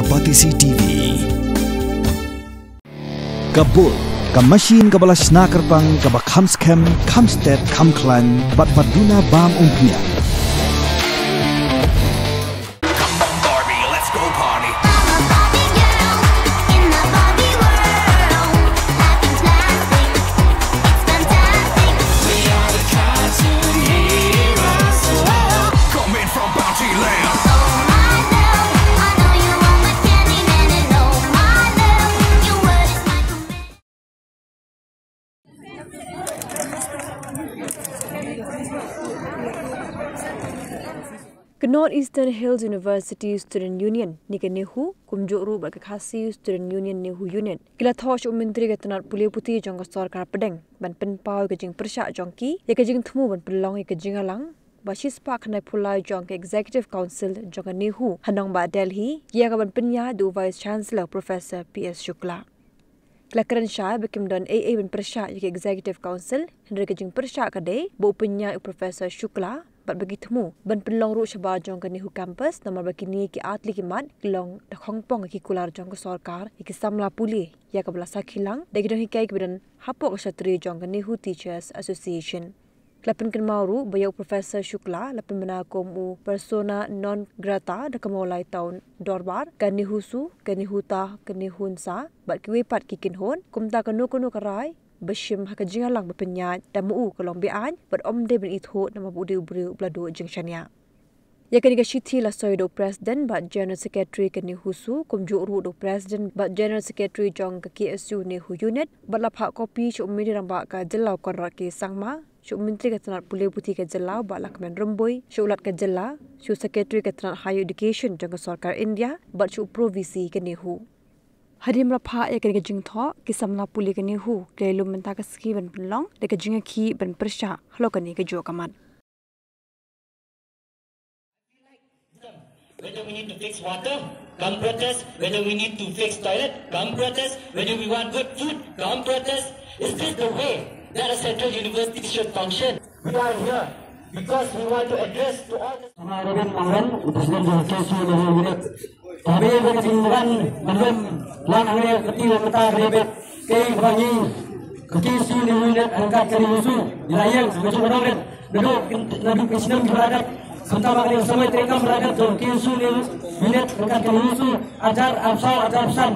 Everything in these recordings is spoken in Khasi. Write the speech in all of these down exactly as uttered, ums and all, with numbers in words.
Batesi T V. Ka bul, ka machine kaba la shna kyrpang, kaba kham skhem, kham stet, kham khlaiñ, bad ba duna bam umphniang. Come on, Barbie, let's go party. I'm a Barbie girl in the Barbie world. Life is plastic, it's fantastic. We are the cartoon heroes. Whoa. Coming from Bounty Land. Oh my love, I know you want my candy man, and oh my love, your word is my command. Ka North Eastern Hills University Student Union ne ka NEHU, kumjuh ruh bad ka Khasi Student Union NEHU Unit, ki la thoh sha u Myntri ka tnat pule puthi jong ka sorkar pdeng ban pynpaw ïa ka jingpyrshah jong ki ïa ka jingthmu ban pynlong ïa ka jingïalang ba shispah khyndai phew lai jong ka Executive Council jong ka NEHU ha nongbah Delhi ïa ka ban pynïaid da u Vice Chancellor Professor P S Shukla. Ki la kren shai ba kim don ei ei ban pyrshah ïa ka Executive Council, hynrei ka jingpyrshah ka dei ba u pynïaid u Professor Shukla bad ba ki thmu ban pynlong ruh shabar jong ka NEHU campus, namar ba kine ki ar tylli ki mat ki long da khongpong ïa ki kular jong ka sorkar ïa ki samla pule, ïa kaba la sakhi lang da ki nonghikai kiba don hapoh ka shatri jong ka NEHU Teachers Association. Ki la pynkynmaw ruh ba ïa u Professor Shukla la pynbna kum u persona non grata da ka Mawlai Town Dorbar ka NEHUSU, ka NEHUTA, ka NEHUNSA bad kiwei pat ki kynhun, kumta kano kano ka rai ba shim ha ka jingïalang ba pynïaid da ma u ka long be-aiñ bad ym dei ban ithuh namar ba u dei u briew uba la duh jingshaniah. Ïa kane ka shithi la soi da u President bad General Secretary ka NEHUSU, kumjuh ruh da u President bad General Secretary jong ka KSU NEHU Unit, bad la phah copy sha u Myntri Rangbah ka jylla u Conrad K Sangma, sha u Myntri ka tnat pule puthi ka jylla u Bah Lahkmen Rymbui, sha u Lat ka jylla, sha u Secretary ka tnat Higher Education jong ka sorkar India, bad sha u Pro VC ka NEHU. Hadien ba la phah ïa kane ka jingthoh, ki samla pule ka NEHU ki la ïalum mynta ka sngi ban pynlong da ka jingïakhih ban pyrshah halor kane kajuh ka mat. Whether we need to fix water, come protest. Whether we need to fix toilet, come protest. Whether we want good food, come protest. Is this the way that a central university should function? We are here because we want to address to all the Honorable Mawran, President of K S U Unit. Tangba ïa ka jingwan ban lum lang hangne ka kti ka mynta ka dei bad kaei kaba ngi ka K S U Unit ryngkat ka NEHUSU ngi la ïeng sha ka juh ka dong rit. Naduh kin, naduh ki snem kiba la dep, khamtam ha kane ka samoi treikam ba la dep jong ka K S U Unit ryngkat ka NEHUSU, arhajar arphew saw, arhajar arphew san,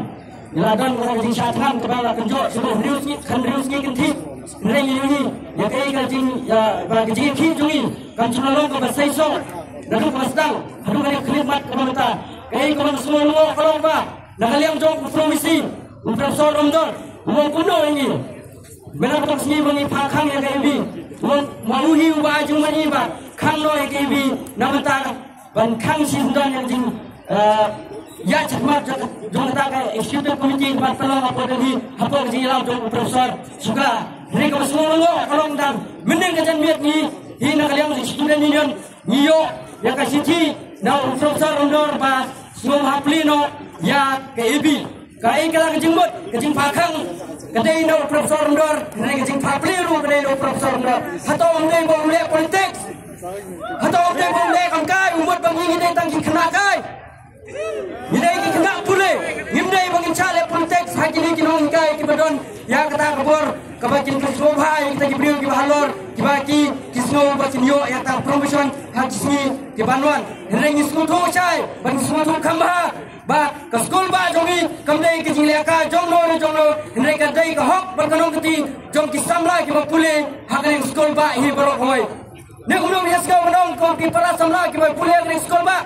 ngi la don ka jingshah thngan kaba la kynjoh shaduh hynriew sngi, hynriew sngi kynthih. Hynrei ngi ïohi ïa kaei ka jing, ïa ba ka jingïakhih jong ngi kam shym la long kaba seisoh naduh kaba sdang haduh kane ka khyllipmat kaba mynta. Kaei kaba nga sngew lyngngoh ka long ba na ka liang jong u Pro VC, u Professor Rymdor, u ong kumno ïa ngi. Mynta ka sngi ba ngi phah khang ïa ka AB, u ong ma u hi uba ai jingmut ïa ngi ba khang noh ïa ka AB na bynta ban khang shisyndon ïa ka jing, eh, ïaid shakhmat jong, jong kata ka executive committee ba pynlong hapoh Delhi hapoh ka jingïalang jong u Professor Shukla. Hynrei kaba sngew lyngngoh ka long tang mynhynnin ka janmiet ngi hi na ka liang jong student union ngi ïoh ïa ka shithi na u Professor Rymdor ba sngewbha plie noh ïa ka AB. Kaei kala ka jingmut, ka jingphah khang ka dei na u Professor Rymdor, hynrei ka jingphah plie ruh ka dei na u Professor Rymdor. Hato um dei ba um leh politics? Hato um dei ba um leh kam kai, um mut ba ngi ngi dei tang ki khynnah kai? Ngi dei ki khynnah pule, ngim dei ba ngin shah leh politics ha kine ki nonghikai kiba don ïa kata ka bor kaba kin sngewbha ïa kita ki briew kiba halor, kiba ki, ki sngew ba kin ïoh ïa kata ka promotion ha ki sngi kiban wan. Hynrei ngi sngewthuh shai bad ngi sngewthuh kham bha ba ka skulbah jong ngi kam dei ka jinglehkai jong no ne jong no, hynrei ka dei ka hok bad ka nongkti jong ki samla kiba pule ha kane ka skulbah hi baroh kawei. Ne kumno ngi sngewbha ban ong kum ki para samla kiba pule ha kane ka skulbah?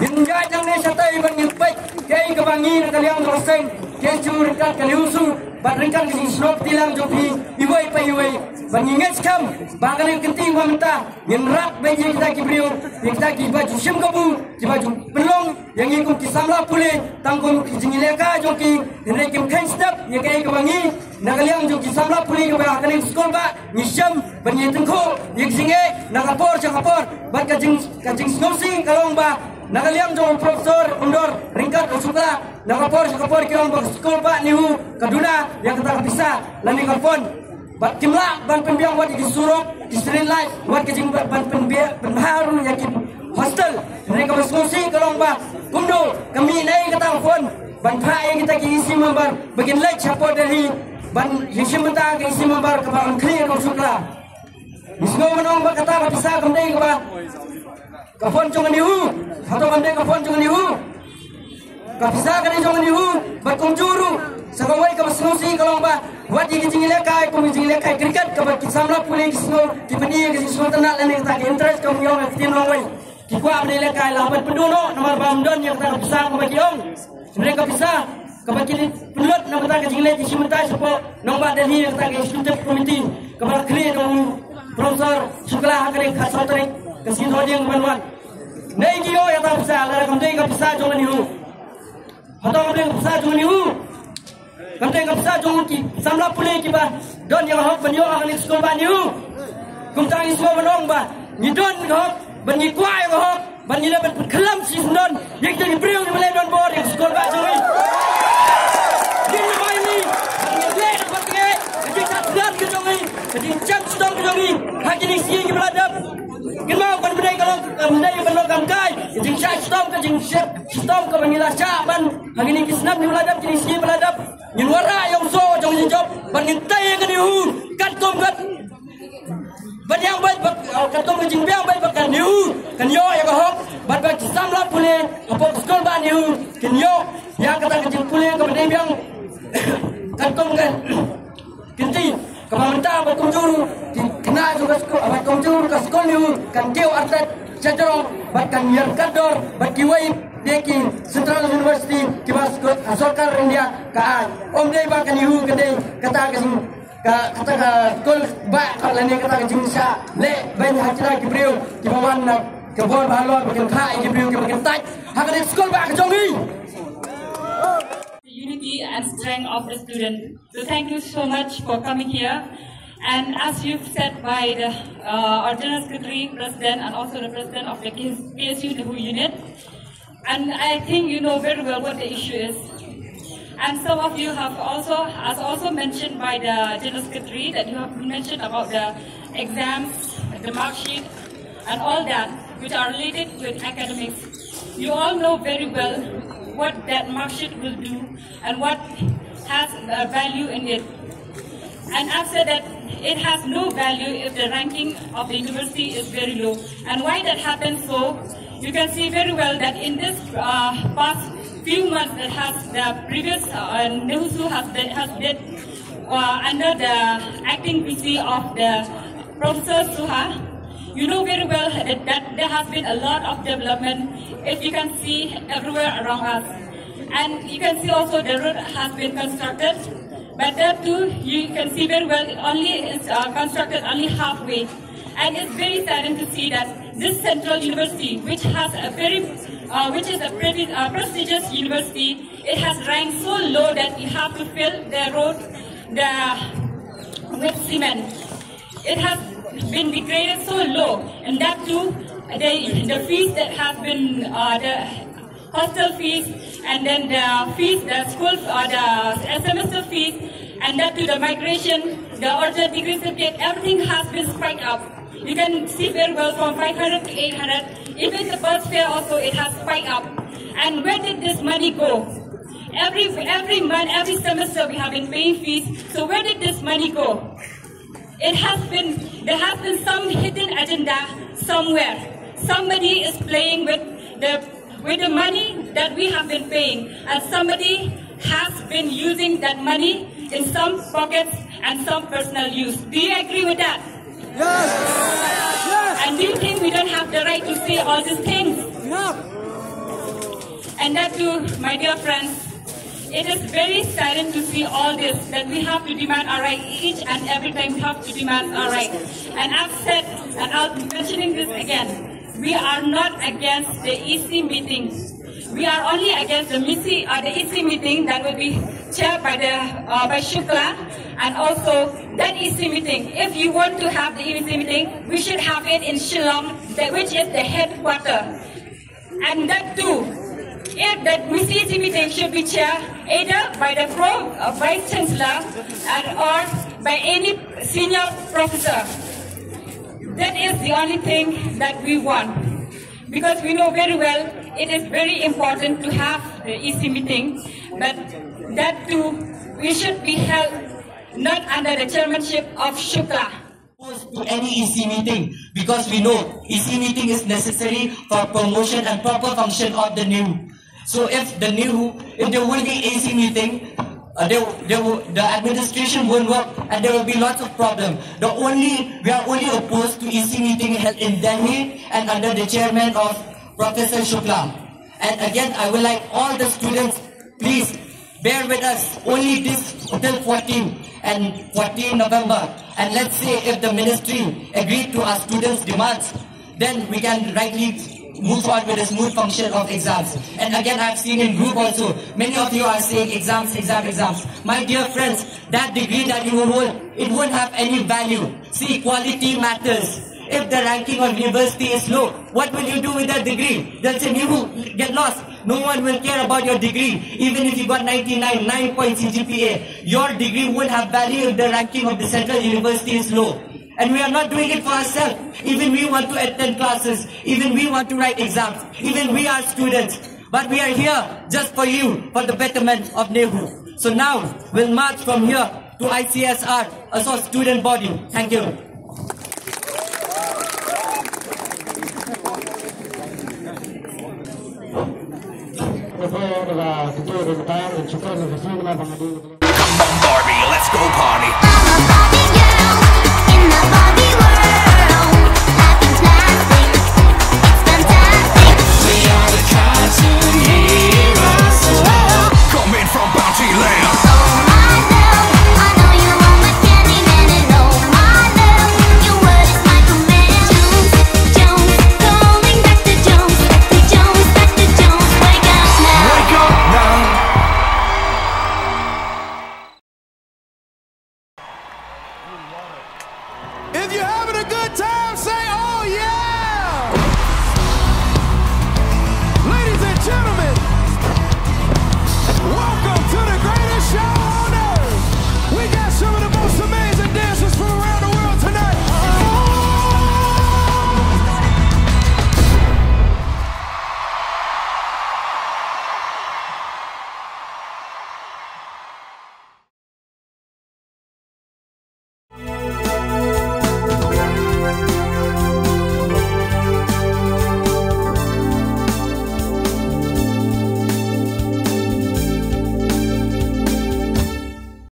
Ngin ïaid nangne shatai bad ngin peit kaei kaba ngi na ka liang jong ka seng K S U ryngkat ka NEHUSU bad ryngkat ka jingsnoh kti lang jong phi iwei pa iwei, bad ngi ngeit skhem ba ha kane ka kynti kaba mynta ngin rat beit ïa kita ki briew, ïa kita kiba ju shim kabu, kiba ju pynlong ïa ngi kum ki samla pule tang kum ki jingïalehkai jong ki, hynrei kim kheiñ step ïa kaei kaba ngi na ka liang jong ki samla pule kiba ha kane ka skulbah ngi shem bad ngi tyngkhuh ïa ka jingeh na ka por sha ka por. Bad ka jing, ka jingsngewsih ka long ba na ka liang jong u Professor Rymdor ryngkat u Shukla, na ka por sha ka por ki ong ba ka skulbah NEHU ka duna ïa kata ka pisa lane ka fund. Bad kim lah ban pynbiang wat ïa ki surok, ki street light, wat ka jing ban, ban pynbiang, pynbha ruh ïa ki hostel. Hynrei kaba sngewsih ka long Ba kumno ka mih na kata ka phone ban phah ïa kita ki E C member ba kin leit shapoh Delhi ban ïashim bynta ka E C member kaba ong khlieh ka Shukla. Ngi sngew ban ong ba kata ka pisa kam dei kaba ka phone jong ka NEHU. Hato kam dei ka phone jong ka NEHU? Ka pisa ka dei jong ka NEHU. Bad kumjuh ruh sa kawei kaba sngewsih ka long ba wat ïa ki jingïalehkai kum ki jingïalehkai cricket kaba ki samla pule ki sngew ki pyni ïa ki jingsngewtynnat lane kata ki interest ka mih ïong ka ktien longwei. Ki kwah ban ïalehkai la ban pynduh noh namar ba ym don ïa kata ka pisa kaba ki ong. Hynrei ka pisa kaba ki pynlut na bynta ka jingleit ïashim bynta shapoh nongbah Delhi ïa kata ka executive committee kaba la khlieh da u Professor Shukla ha ka dei ka saw tarik ka sngi Thohdieng ban wan. Nei ki ïoh ïa kata ka pisa lada kam dei ka pisa jong ka NEHU. Hato kam dei ka pisa jong ka NEHU? Kam dei ka pisa jong ki samla pule kiba don ïa ka hok ban ïoh ha kane ka skulbah NEHU. Kumta ngi sngewbha ban ong ba ngi don ka hok ban ngi kwah ïa ka hok ban ngi leh ban pynkhlam shisyndon ïa kita ki briew kiba leh donbor ïa ka skulbah jong ngi. Ngi ïa bai ngi ban ngi leh ban ngi ka jingshah shnong ka jong ngi, ka jingshah shnong ka jong ngi ha kine ki sngi kiba la dep. Kynmaw kan bynta ka long, kan bynta ka long kam kai ka jingshah shnong, ka jingshah shnong kaba ngi la shah ban ha kine ki snem kiba la dep, kine ki sngi ba la dep. Ngin wanrah ïa u soh jong ka jingjop bad ngin tei ïa ka NEHU katkum ka, bad ïa bad bad, uh, katkum ka jingbiang bad bad ka NEHU kan ïoh ïa ka hok bad bad ki samla pule hapoh ka skulbah NEHU kin ïoh ïa kata ka jingpule kaba dei biang. Katkum ka kynti kaba mynta bad kumjuh ruh ki khynnah jong ka skul bad kumjuh ruh ka skul NEHU kan kiew artat sha jrong bad kan ïarap kordor bad kiwei de ki Central University kiba skul, ah, sorkar India ka ai. Ym dei ba ka NEHU ka dei kata ka jing, ka, kata ka skulbah ka lane kata ka jingshah leh ban ha kita ki briew kiba wan na ka bor ba halor ba kin phah ïa ki briew kiba kin tait ha ka dei skulbah ka jong ngi. The unity and strength of the student. So thank you so much for coming here. And as you've said by the, uh, our General Secretary, President, and also the President of the K S U NEHU unit, and I think you know very well what the issue is. And some of you have also, as also mentioned by the General Secretary, that you have mentioned about the exams, the mark sheet, and all that, which are related with academics. You all know very well what that mark sheet will do and what has a value in it. And I've said that it has no value if the ranking of the university is very low. And why that happens so, you can see very well that in this, uh, past few months that has the previous, uh, NEHUSU has been, has been, uh, under the acting V C of the Professor Suha. You know very well that, that there has been a lot of development. If you can see everywhere around us, and you can see also the road has been constructed, but that too you can see very well it only is, uh, constructed only halfway, and it's very saddening to see that this central university, which has a very, uh, which is a pretty, uh, prestigious university, it has ranked so low that you have to fill the road the with cement. It has been degraded so low, and that too, the, the fees that has been, uh, the hostel fees, and then the fees, the school, uh, the semester fees, and that too the migration, the original degree certificate, everything has been spiked up. You can see very well from five hundred to eight hundred. Even the bus fare also, it has spiked up. And where did this money go? Every, every month, every semester, we have been paying fees. So where did this money go? It has been, there has been some hidden agenda somewhere. Somebody is playing with the, with the money that we have been paying, and somebody has been using that money in some pockets and some personal use. Do you agree with that? Yes. Yes. And do you think we don't have the right to say all these things? No. And that too, my dear friends, it is very saddening to see all this, that we have to demand our right each and every time we have to demand our right. And I've said, and I'll be mentioning this again, we are not against the E C meeting. We are only against the misi-, uh, the E C meeting that will be chaired by the, uh, by Shukla, and also that E C meeting. If you want to have the E C meeting, we should have it in Shillong, that, which is the headquarter. And that too, if that E C meeting should be chaired either by the pro, uh, vice chancellor and, or by any senior professor. That is the only thing that we want, because we know very well It is very important to have the E C meeting, but that too, we should be held not under the chairmanship of Shukla. Opposed to any E C meeting, because we know E C meeting is necessary for promotion and proper function of the NEHU. So if the NEHU, if there will be E C meeting, uh, there, there will, the administration won't work and there will be lots of problem. The only, we are only opposed to E C meeting held in Delhi and under the chairman of Professor Shukla. And again, I would like all the students, please bear with us only this till fourteen and fourteen November. And let's see if the ministry agreed to our students' demands. Then we can rightly move on with the smooth function of exams. And again, I've seen in group also, many of you are saying exams, exam, exams. My dear friends, that degree that you hold, it won't have any value. See, quality matters. If the ranking of university is low, what will you do with that degree? They'll say, "You get lost." No one will care about your degree. Even if you got ninety-nine, nine point C G P A, your degree won't have value if the ranking of the central university is low. And we are not doing it for ourselves. Even we want to attend classes. Even we want to write exams. Even we are students. But we are here just for you, for the betterment of NEHU. So now, we'll march from here to I C S R, as a student body. Thank you.